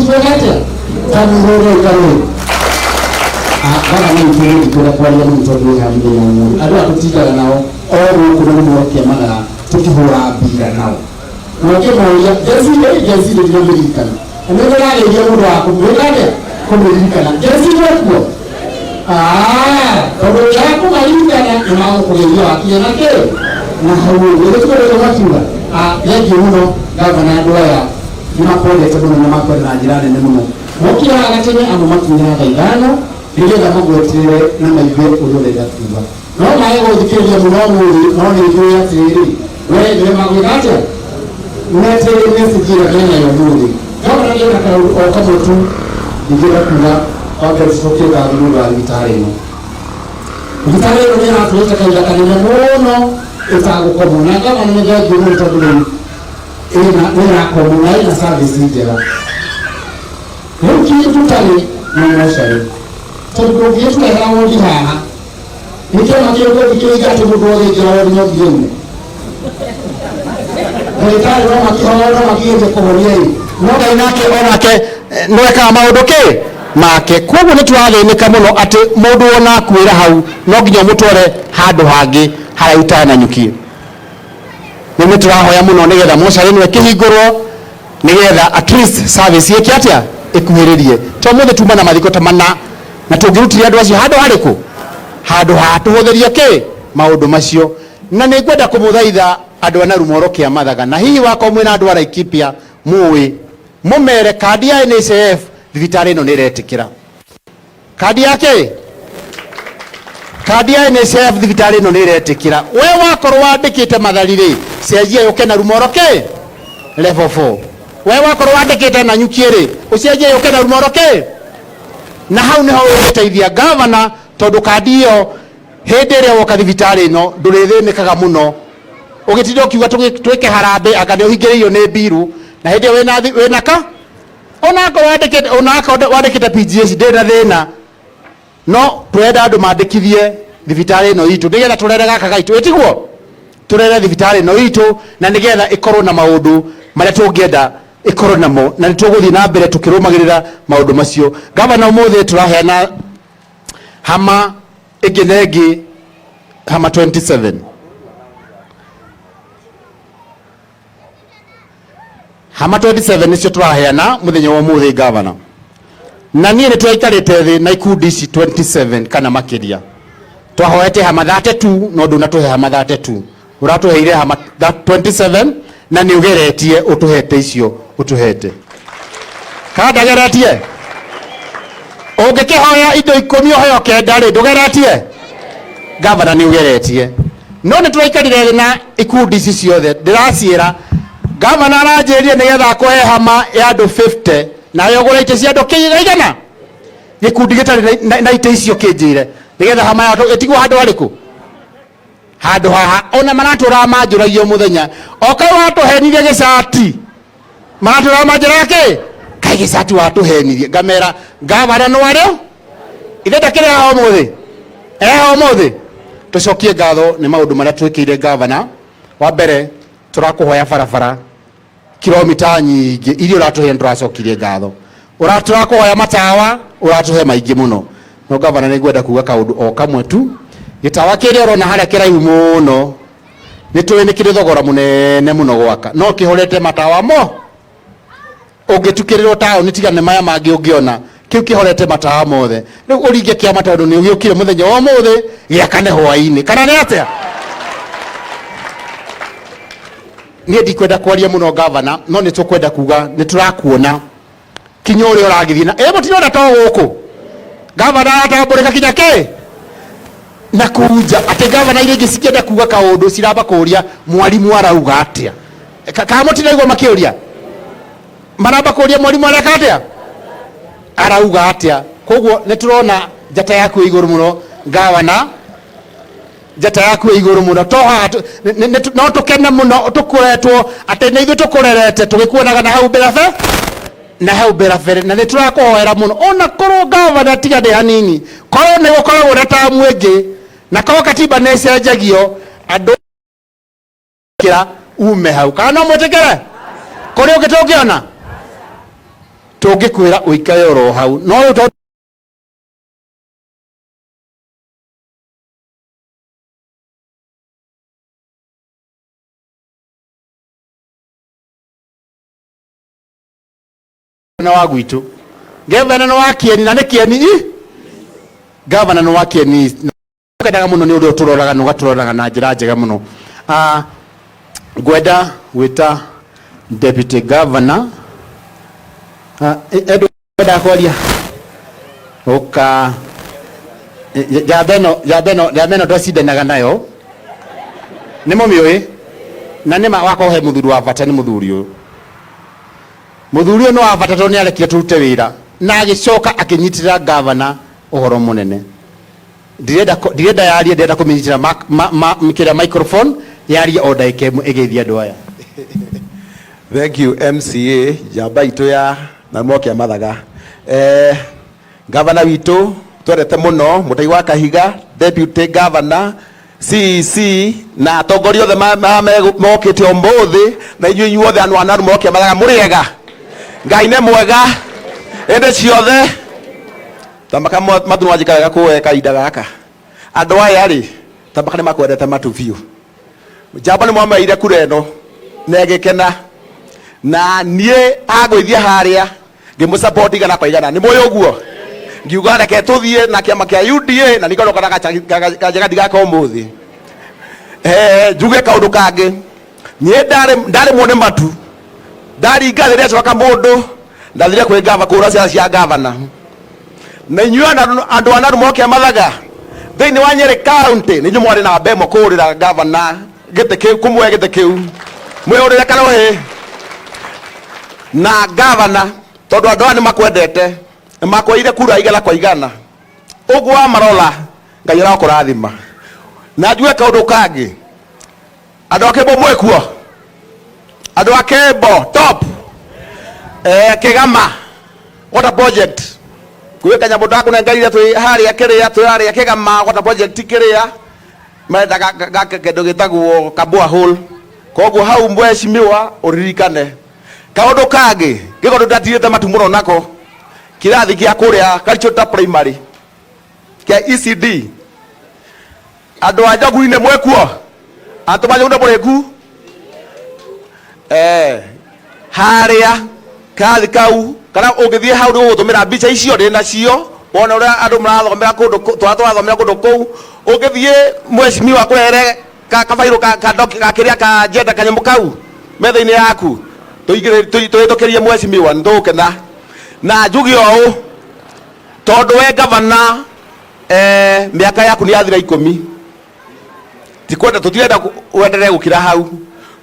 Twĩka atĩa? Tamũhũre ikarĩ. Gava nĩ ithuĩ ndikwenda kwaria mũno tondũ wĩ haha mũthenya ũmũthĩ. Andũ aya tũtindaga nao o gũkũ na rĩmwe kĩamaga tũkĩhũra mbira nao. Na ũkĩmoria Gen Z ĩ Gen Z ndinamĩririkana. Na nĩ ndĩrageria mũndũ wa kũmwĩka atĩa? Kũmĩririkana. Gen Z mwĩkuo? Ah, tondũ ũngĩaga kũmaririkana nĩ magũkũgeithia wakinya na kĩ? Na hau ũguo. Githĩ tiguo rĩrĩa makiuga? Ah, thengiũ mũno gavana andũ aya nĩ makwendete mũno na makwenda na njĩra nene mũno. Mokire haha gatene amwe makinya thaa ithano nĩgetha magweterere na maigue ũrĩa ũrenda kuga. No mage gũthikĩrĩria mũno ũmũthĩ no nĩ njũĩ atĩrĩrĩ, we nĩwe magwĩka atĩa? Metereire message ĩrĩa menayo ũmũthĩ. Gavana ndĩrenda kaũndũ o kamwe tu ingĩenda kuga wambere tũcokie ngatho nĩ ũndũ wa thibitarĩ ĩno. Thibitarĩ ĩno nĩ ĩratũrĩte kahinda kanene mũno ĩtagũkomwo na gavana nĩ thengiũ mũno tondũ rĩu ĩna nĩ ĩrakomwo na ĩna service njega. Rĩu kĩndũ tũtarĩ nĩ mocarĩ tondũ ndũngĩgĩtũrehera wondi haha nĩ kĩama kĩrĩkũ ũngĩkĩiga atĩ mũndũ wothe aingĩra wondi no nginya aume ndagĩtarĩ no makĩhoya no makĩgeria kũhonia ĩ no Ngai nake onake nĩwekaga maũndũ kĩ make. Koguo nĩ tũrathĩnĩka mũno atĩ mũndũ wona akuĩra hau no nginya ũmũtware handũ hangĩ haraihu ta Nanyuki. Rĩu nĩ tũrahoya mũno nĩgetha mocarĩ ĩno ĩkĩhingũrwo nĩgetha at least service ĩke atĩa ĩkuhĩrĩrie. To ũmũthĩ tuma na mathiko ta mana na tũngĩrutire andũ acio handũ harĩkũ? Handũ haha tũhũthĩrio kĩ maũndũ macio. Na nĩ ngwenda kũmũthaitha andũ a Narumoro kĩa Mathaga na hihi wakorwo mwĩna andũ a Laikipia mũĩ mũmere kandi ya NHIF thibitarĩ ĩno nĩ ĩretĩkĩra. Kandi ya kĩ? Kandi ya NHIF thibitarĩ ĩno nĩ ĩretĩkĩra. We wakorwo wandĩkĩte Mathari rĩ, cenjia yũke Narumoro kĩ? Level 4. We wakorwo wandĩkĩte Nanyuki rĩ, ũcenjie yũke Narumoro kĩ? Na hau nĩho ũngĩteithia gavana tondũ kandi ĩyo hĩndĩ ĩrĩa woka thibitarĩ ĩno ndũrĩthĩnĩkaga mũno ũgĩtinda ũkiuga twĩke harambĩ anga nĩ ũhingĩrĩirio nĩ mbiru na hĩndĩ ĩyo wĩna ka onakorwo wandĩkĩte onakorwo wandĩkĩte PGH ndĩrĩ na thĩna no tũrenda andũ mandĩkithie thibitarĩ ĩno itũ nĩgetha tũrere gaka gaitũ ĩtiguo tũrere thibitarĩ ĩno itũ na nĩgetha ĩkorwo na maũndũ marĩa tũngĩenda ĩkorwo namo na nĩ tũgũthiĩ na mbere tũkĩrũmagĩrĩra maũndũ macio. Gavana ũmũthĩ tũraheana hama ĩngĩ na ĩngĩ hama 27 hama 27 nĩcio tũraheana mũthenya wa ũmũthĩ gavana. Na niĩ nĩ twaikarĩte thĩ na ikundi ici 27 kana makĩria twahoete hama 32 no ndũnatũhe hama 32 ũratũheire hama 27 na nĩ ũgeretie ũtũhete icio ũtũhete kana ndageretie ũngĩkĩhoya indo ikũmi ũheo kenda rĩ ndũgeretie gavana nĩ ũgeretie no nĩ tũraikarire thĩ na ikundi ici ciothe ndĩraciĩra gavana aranjĩrire nĩgetha akũhe hama ya andũ 50 nawe ũgũre itĩ cia andũ kĩigana gĩkundi gĩtarĩ na itĩ icio kĩnjĩre nĩgetha hama ya ĩtigwo handũ harĩkũ handũ haha ona maratũraga manjũragia mũthenya o kaĩ watũhenirie gĩcati maratũraga manjũraga kĩ kaĩ gĩcati watũhenirie ngamera ngavana nĩ warĩo ithe ndakĩrĩ haha ũmũthĩ eha ũmũthĩ tũcokie ngatho nĩ maũndũ marĩa twĩkĩire ngavana wa mbere tũrakũhoya barabara kilomita nyingĩ iria ũratũhe nĩ tũracokirie ngatho tũrakũhoya matawa ũratũhe maingĩ mũno no gavana nĩ ngwenda kuga kaũndũ o kamwe tu gĩtawa kĩrĩa ũrona harĩa kĩraihu mũno nĩ tũĩ nĩ kĩrĩ thogora mũnene mũno gwaka no kĩhorete matawa mo ũngĩtukĩrĩrwo taũni tiga nĩ maya mangĩ ũngĩona kĩu kĩhorete matawa mothe rĩu ũringe kĩama tondũ nĩ ũgĩũkire mũthenya wa ũmũthĩ gĩakane hwaĩ-inĩ kana nĩ atĩa niĩ ndikwenda kwaria mũno gavana no nĩ tũkwenda kuga nĩ tũrakuona kinya ũrĩa ũragĩthiĩ na ĩ mũtirona to gũkũ gavana aratambũrĩka kinya kĩ na kunja atĩ gavana iria ingĩ cikĩenda kuga kaũndũ ciramba kũria mwarimũ arauga atĩa kana mũtiraigua makĩũria maramba kũria mwarimũ areka atĩa arauga atĩa koguo nĩ tũrona njata yaku ĩ igũrũ mũno gavana njata yaku ĩ igũrũ mũno to haha no tũkene mũno tũkoretwo atĩ nĩ ithuĩ tũkũrerete tũgĩkuonaga na hau mbere be na hau mbere bere na nĩ tũrakũhoera mũno ona korwo gavana tiga nĩ hanini korwo nĩ gũkoragwo na tamu ĩngĩ na korwo katiba nĩ ĩcenjagio andũ kĩra ume hau kana no mwĩtĩkĩre kũrĩ ũngĩ tũngĩona Tũngĩkwĩra ũikare oro hau, no rĩu tondũ na wa gwitũ gavana nĩ wa Kieni, na nĩ Kieni i gavana nĩ wa Kieni. Kendaga mũno nĩ ũrĩa ũtũroraga na ũgatũroraga na njĩra njega mũno. Ah, ngwenda gwĩta deputy governor. Ah, Edward, ngwenda kwaria ũka njamba ĩno, njamba ĩno, njamba ĩno ndwacindanaga nayo, nĩ mũmĩũĩ na nĩ ma wakorwo he mũthuri wa bata, nĩ mũthuri ũyũ. Mũthuri ũyũ nĩ wa bata tondũ nĩ arekire tũrute wĩra na agĩcoka akĩnyitĩrĩra gavana ũhoro mũnene. Ndirenda yarie, ndirenda kũmĩnyitĩra kĩrĩa microphone yarie o ndagĩka ĩmwe ĩgeithie andũ aya. Thank you, MCA njamba itũ ya Narumokia Mathaga. Gavana witũ twendete mũno, Mũtegi wa Kahiga, deputy governor, CEC na atongoria othe mokĩte ũmũthĩ, na inyuĩ inyuothe andũ a Narumokia Mathaga, mũrĩ ega? Ngai nĩ mwega hĩndĩ ciothe. Tambaka matu nĩwanjĩka wega kũwe kahinda gaka. Andũ aya rĩ, tambaka nĩ makwendete matu biũ. Njamba nĩ mwameire kura ĩno na ĩgĩkena, na niĩ agũithia harĩa ngĩmũsupport igana kwa igana. Nĩ mũĩ ũguo, ngiuga reke tũthiĩ na kĩama kĩa UDA, na ningĩ kana kanjega ndigaka ũmũthĩ. Njuge kaũndũ kangĩ, niĩ ndarĩmwo nĩ matu, ndaringa rĩrĩa coka mũndũ ndathire kwĩ gava kũra ciana cia gavana. Na inyuĩ andũ a Narumokia Mathaga thĩinĩ wa Nyeri County nĩ inyuĩ mwarĩ na mbemo kũũrĩra gavana gĩtĩ kĩu, kũmũhe gĩtĩ kĩu mwĩũrĩre karũhĩ na gavana, tondũ andũ aya nĩ makwendete, nĩ makweire kura igana kwa igana. Ũguo wamarora, Ngai arakũrathima. Na njuge kaũndũ kangĩ, andũ a Kĩmbo mwĩkuo, andũ a Kĩmbo top, Kĩgama water project, kwĩ kanyamũ ndakũnengerire twĩ harĩa kĩrĩa, twĩ harĩa Kĩgama water project kĩrĩa marenda gake kĩndũ gĩtagwo kabua hole. Koguo hau mheshimiwa ũririkane kaũndũ kangĩ gĩko ndũtatirĩte matu mũno nako kĩrathi kĩa kũrĩa Karichota primary kĩa ECD. Andũ a Njogu-inĩ mwĩkuo, andũ ma Njogu-inĩ mũrĩku? Harĩa kĩrathi kau, kana ũngĩthiĩ hau nĩ ũgũtũmĩra mbica icio ndĩ nacio wone ũrĩa andũ marathomera kũndũ twana tũrathomera kũndũ kũu. Ũngĩthiĩ mheshimiwa kũrehere kabairũ ka kĩrĩa ka agenda kanyamũ kau metha-inĩ yaku, tũhĩtũkĩrie mheshimiwa, nĩ tũgũkena. Na njuge ũũ, tondũ we gavana, mĩaka yaku nĩ yathira 10, tikwenda, tũtirenda wenderee gũkira hau,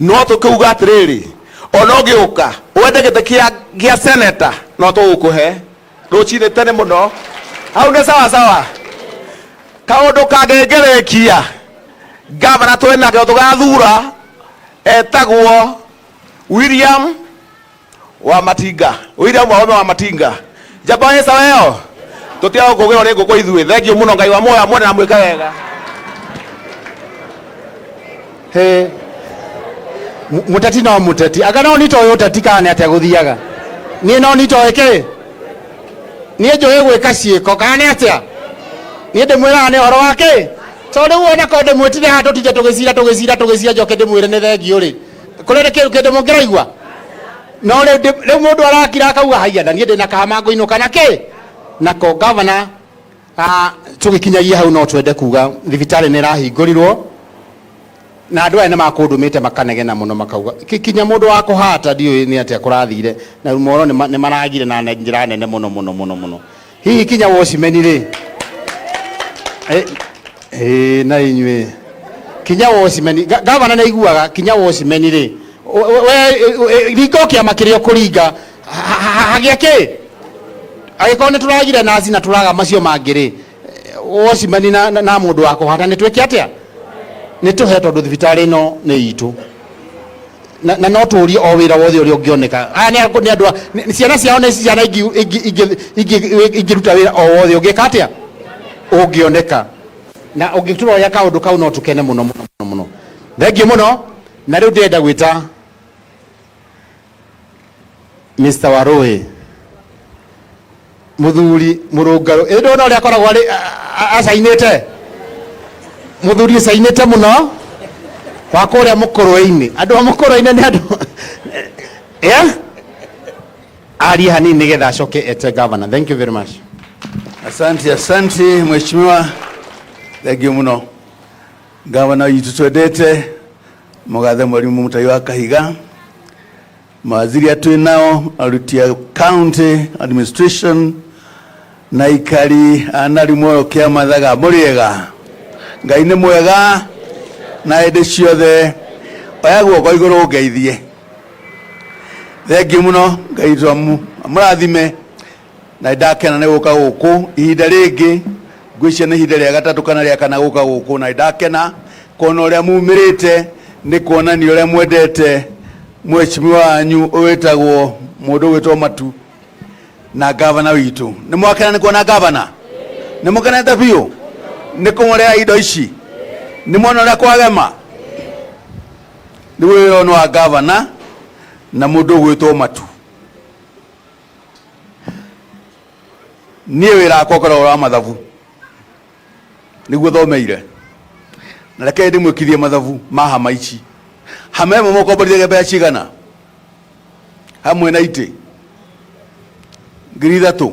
no tũkiuga atĩrĩrĩ, ona ũngĩũka wende gĩtĩ kĩa senator, no tũgũkũhe rũcinĩ tene mũno. Hau nĩ sawa sawa. Kaũndũ kangĩngĩrĩkia, gavana twĩ nake tũgathura etagwo William wa Matinga, William Wahome wa Matinga. Njamba ĩ sawa ĩyo, tũtiaga kũgĩrwo nĩ ngũkũ ithuĩ. Thengiũ mũno, Ngai wa muoyo amuone na mwĩke wega. He mũteti no mũteti, anga no nitoĩ ũteti kana nĩ atĩa gũthiaga? Niĩ no nitoĩ kĩ, niĩ njũĩ gwĩka ciĩko kana nĩ atĩa? Niĩ ndĩmwĩraga nĩ ũhoro wa kĩ, tondũ rĩu ona korwo ndĩmwĩtire haha tũtinde tũgĩcira tũgĩcira tũgĩcira, njoke ndĩmwĩre nĩ thengiũ rĩ, kũrĩ nĩ kĩndũ kĩndũ mũngĩraigua. No rĩu rĩu mũndũ arakira akauga haiya, na niĩ ndĩna kahama ngũinũka na kĩ nako. Gavana, tũgĩkinyagia hau, no twende kuga thibitarĩ nĩ ĩrahingũrirwo, na andũ aya nĩ makũndũmĩte makanegena mũno, makauga kinya mũndũ wa kũhata ndiũĩ nĩ atĩa kũrathire, na rĩu moro nĩ maragire na njĩra nene mũno mũno mũno mũno. Hihi kinya wocimeni rĩ, na inyuĩ kinya wocimeni, gavana nĩ aiguaga kinya wocimeni rĩ, we ringa o kĩama kĩrĩa ũkũringa hagĩa kĩ, angĩkorwo nĩ tũragire naci na tũraga macio mangĩ rĩ, wocimeni na mũndũ wa kũhata nĩ twĩke atĩa? Nĩ tũhe, tondũ thibitarĩ ĩno nĩ itũ, na no tũrie o wĩra wothe ũrĩa ũngĩoneka. Aya nĩ andũ ciana ciao nĩ ciana ingĩruta wĩra o wothe ũngĩka atĩa ũngĩoneka, na ũngĩtũroria kaũndũ kau no tũkene mũno mũno mũno mũno. Thengiũ mũno. Na rĩu ndĩrenda gwĩta Mr. Warũĩ. Muthuri murungaru ĩ ndona ũrĩa akoragwo arĩ acainĩte, muthuri ũcainĩte mũno wa kũrĩa mũkũrwe-inĩ. Andũ a mũkũrwe-inĩ nĩ andũ, yeah? Arie hanini nĩgetha acoke ete governor. Thank you very much. Asante, asante mheshimiwa, thank you muno. Gavana witũ twendete mũgathe Mwalimu Mutai wa Kahiga, mawaziri atwĩ nao, aruti a county administration na ikari a Narimoro kĩa Mathaga, mũrĩega? Ngai nĩ mwega na hĩndĩ ciothe. Oya guoko igũrũ ngeithie. Thengiũ mũno, Ngai witũ amũrathime. Na nĩndakena nĩ gũka gũkũ ihinda rĩngĩ, ngwĩciria nĩ ihinda rĩa gatatũ kana rĩa kana gũka gũkũ, na nĩndakena kuona ũrĩa mumĩrĩte nĩ kuonania ũrĩa mwendete mheshimiwa wanyu wĩtagwo mũndũ ũgwĩtwo Matu na gavana witũ. Nĩ mwakena nĩ kuona gavana? Nĩ mũkenete biũ nĩ kũmũrĩha indo ici? Nĩ mwona ũrĩa kwagema? Nĩ wĩra ũyũ nĩ wa gavana na mũndũ ũgwĩtwo Matu. Niĩ wĩra wakwa ũkoragwo wa mathabu, nĩguo thomeire, na reke ndĩmwĩkithie mathabu ma hama ici. Hama ĩmwe mũkomborithagia mbeca cigana hamwe na itĩ? 3,000.